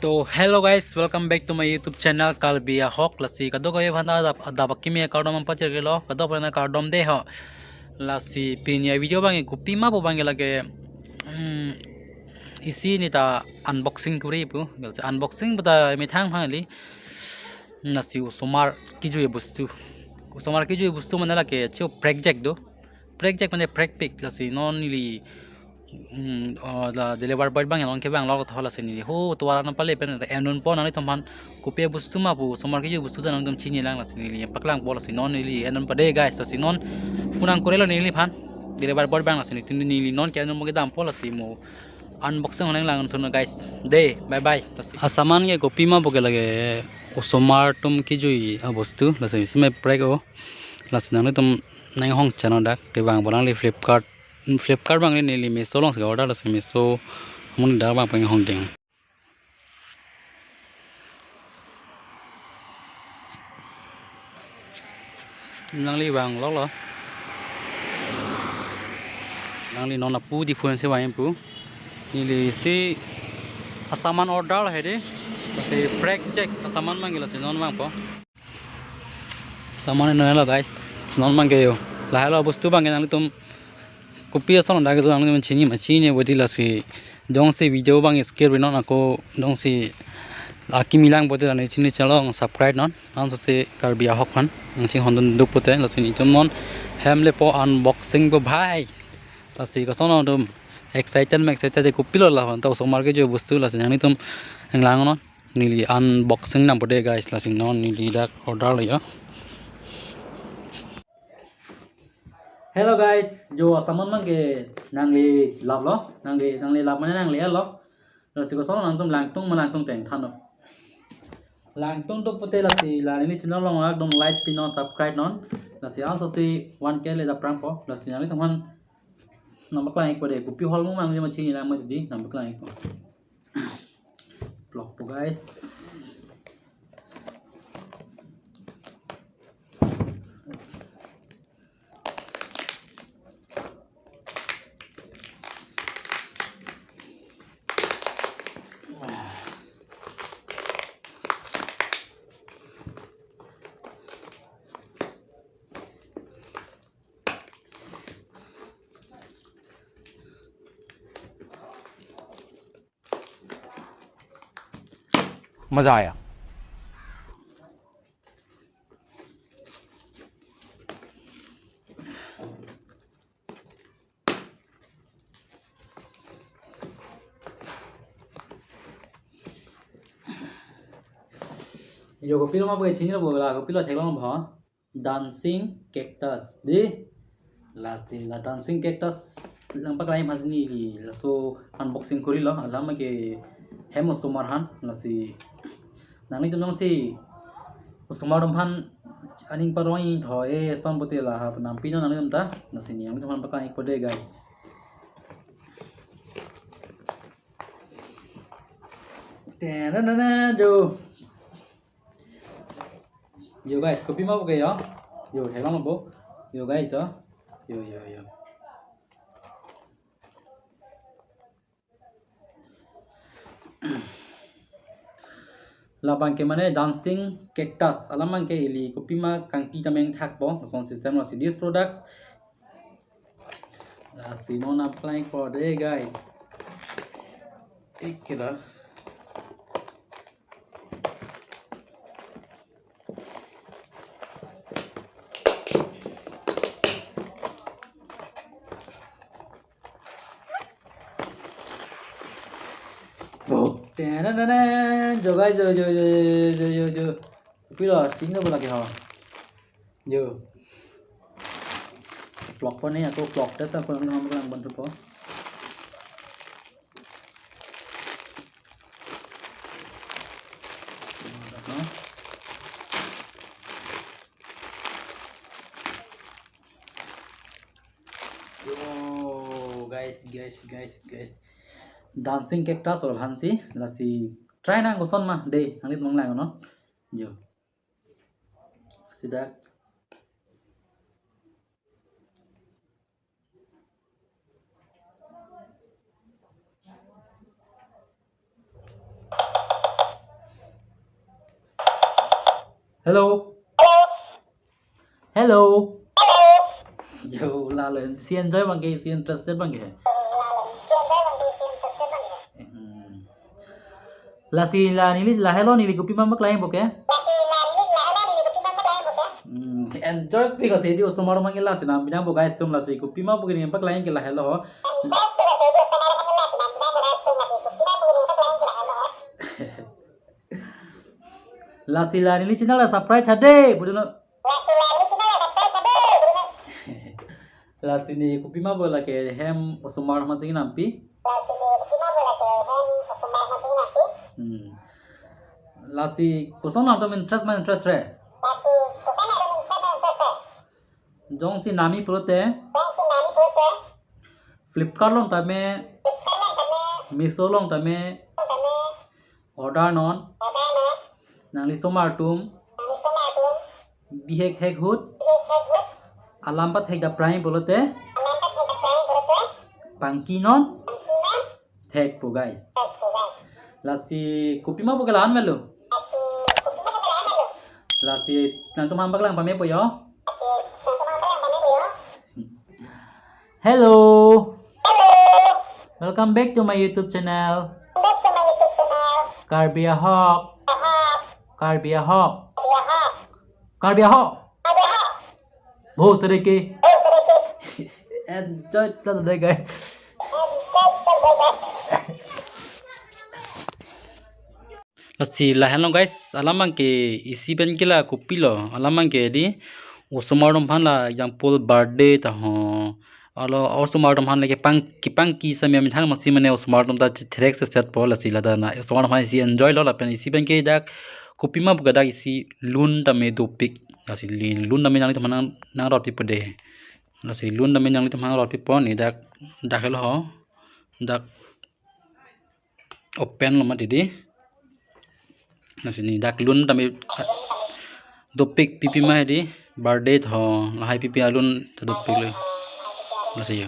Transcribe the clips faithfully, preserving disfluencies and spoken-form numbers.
So hello guys, welcome back to my YouTube channel Karbi Ahok. Lasi kadokave aphan ta adap, adap akimi akardom nangpachirlo, kadokave aphan ta kardom dei ho. Lasi pini avideo abang kopima pu abang lake, hmm, isi neli ta unboxing kori pu. Lasi unboxing pu ta methang phang kali. Lasi osomar kejui abostu. Osomar kejui abostu mane lake cho prekjak do. Prekjak mane prekpik, lasi non neli, hmm, oh, la deliver boy abang along kevanglo tho, lasi neli ho tovar nangpale pen en dunpo nanglitum aphan, kopi abostu ma pu osomar kejui abostu ta nangtum chinilang, lasi neli paklangpo, lasi non neli en dunpo dei guys, lasi non phone nangkorelo neliphan deliver boy abang, lasi neli, neli non ke en dunpo kedampo, lasi mo unboxing honang lang thun guys. Dei, bye bye. Lasi asaman ke kopima pu ke lake osomar atum kejui abostu, lasi isi me prek o. Lasi nanglitum nanghong channel dak kevangpo nangli Flipkart, Flipkart abang neli Meesho alongsi order, lasi Meesho amun dak abang panghong ding. Nangli vangloklo. Nangli non apu di phone si vang pu. Neli isi asaman order lahai dei. Lasi prekjak asaman abang lasi non vangpo. Saman no lo guys. Non abang ke yo. Lahelo abostu abang ke nanglitum kopi ason dak kedo nanglitum chini ma chini bodi, lasi jongsi video abang skip ri non ako jongsi akimi lang pote neli chini channel along subscribe non. Ansose Karbi Ahok aphan nangchinghon dun duk pote, lasi nelitum non hem lepo, unboxing po bhai. Lasi koson atum excited ma excited dei, kopilo la aphan ta osomar kejui abostu, lasi nanglitum nanglang non. Neli unboxing nangpo dei guys, lasi non neli dak order lo yo. Hello guys, jo asaman abang ke nangli laplo, nangli, nangli lap mane nangli lo. Lasi koson nangtum langtung ma langtung teng thanlo. Langtung duk pote lasi la neli channel along akdom like pi non, subscribe non. Lasi ansose one K le dap prangpo, lasi nanglitum aphan nangpaklang ikpo dei, kopi holmo abang ma chinilang ma dei, nangpaklang ikpo. Vlog po guys. मजा आया। Yo, kopilo ma pu chinilo bo, la kopilo theklong bo. Dancing cactus dei. Lasi la dancing cactus nangpaklang ma chini, laso unboxing korilo, alam ke hem osomar aphan, lasi nanglitum jongsi osomar atum aphan aning parong-i tho, eh, son pote la ha nampi non nanglitum ta, lasi neli nanglitum aphan paklang ikpo dei guys. Tena na na jo. Yo guys, kopima pu ke yo. Yo, theklong bo. Yo guys, yo. Yo, yo, yo. Labang ke mane dancing cactus. Alam abang ke ili kopima kangki ta methakpo. Sound system lasi this product. Lasi non nangpaklang ikpo dei guys. Ikkela. Tena na na, jo guys, jo, jo, jo. Kopilo, chinilobo lake ho. Jo. Vlog po ne, ako vlog ta ta ko lang lang bantu po. Yo, guys, guys, guys, guys. Dancing cactus olo aphansi, lasi try nang koson ma dei, nanglitum lang non. Jo. Lasi dak. Hello. Hello. Yo, lalo. Si enjoy abang ke, si interested abang ke. Hmm. Lasi la neli, lahelo neli kopima paklang po ke. Hmm, enjoy pi lasi di osomar abang ke lasi nam binang po guys atum, lasi kopima po ke neli paklang ke lahelo ho. Lasi la neli channel la subscribe tha dei, pu dei non. Lasi neli kopima po lake hem osomar atum aphan si kenampi. Hmm. Lasi koson atum interest ma interest re. Jongsi nami pulote Flipkart along tame, Meesho along tame order non. Nangli osomar atum bihek hek ahut alam pathek dapprang pulote pangki non. Thek po guys. Lasi kopima po ke la-an melo. Lasi nangtum aphan paklang pame po yo. Hello. Welcome back to my YouTube channel. Karbi Ahok. Karbi Ahok. Karbi Ahok. Bhosari ke. Enjoy ta dei guys. Lasi lahenlo guys, alam abang ke isi pen ke la kopilo, alam abang ke di osomar atum aphan la example birthday ta ho. Alo osomar atum aphan lake pang, kepangki sami amethang masi mane osomar atum ta chithrek se set po, lasi la ta na osomar atum aphan isi enjoy lo lapen isi pen ke dak kopima po ke dak isi lun tame dopik. Lasi li-, lun tame nanglitum aphan nang, nangrotpi po dei. Lasi lun tame nanglitum aphan nang rotpi po, ne dak, dak helo ho. Dak open lo mati di. Lasi ne dak lun tame dopik pipi ma di. Birthday ho, lahai pipi alun ta dopik lo. Lasi yo.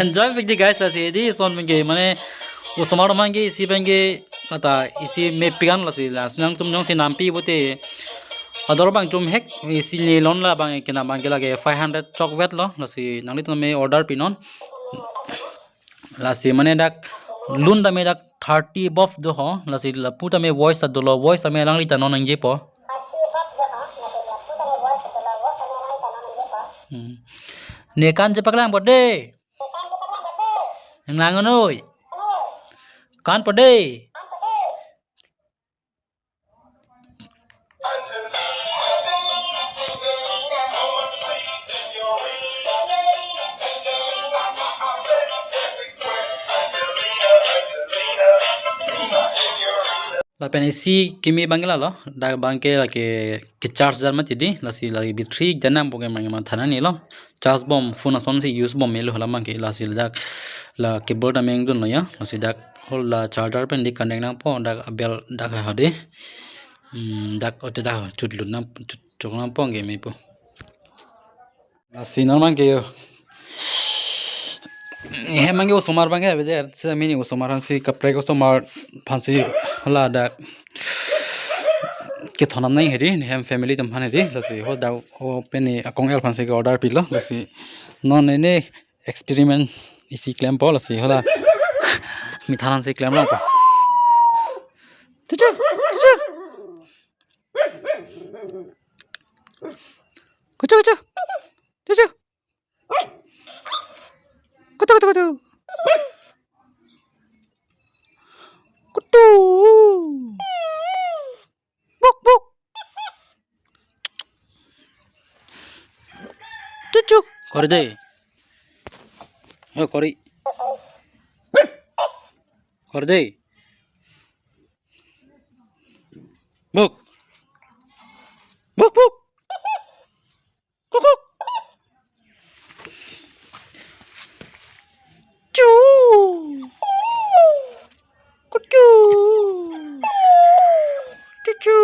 Enjoy pik di guys, lasi di son pen ke mane osomar atum aphan ke isi pen ke ata isi mepik an, lasi lasi nangtum jongsi nampi pulote ador abang chomhek isi ne lon, la abang ke na abang ke lake five hundred chok vet lo, lasi nanglitum me order pinon. Lasi mane dak lun tame dak thirty above do ho, lasi lapu tame voice ta dolo, voice tame alangli ta non nangjepo. Hmm. Ne kan chepaklang po dei. Nang lang noi. Kan pade. Lapen isi kimi abang ke lalo, dak abang ke lake ke charge jar mati di, lasi lake battery janam poke mang mang thanan ni lo. Charge bom phone asonsi use bom melo hala abang ke, lasi dak la cable ta meng dunlo ya, lasi dak hala charger pen di connect nangpo, dak abel dak ha de. Hmm, dak ote dak chut lut nang chut chok nangpo ke mepo. Lasi non abang ke yo. Hem abang ke osomar abang ke avedet. Se mini osomar aphansi kaprek osomar aphansi hala dak kethon nang hedi, hem family atum aphan hedi. Lasi ho dak o pini akong el aphansi ke order pilo. Lasi non neli experiment isi klempo, lasi hala methang aphansi klem nangpo. Chuchu, chuchu. Kuchu, kuchu. Chuchu. Kuchu, kuchu, kuchu. Kuchu. Buk, buk. Chuchu. Kore de. Yo, kore. Kore de. Buk. Buk, buk. Kuk, kuk. Chu. Kuchu. Chuchu.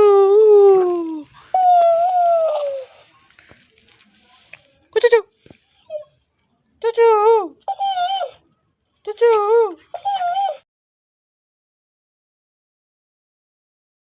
Kuchuchu. Chuchu. Chuchu.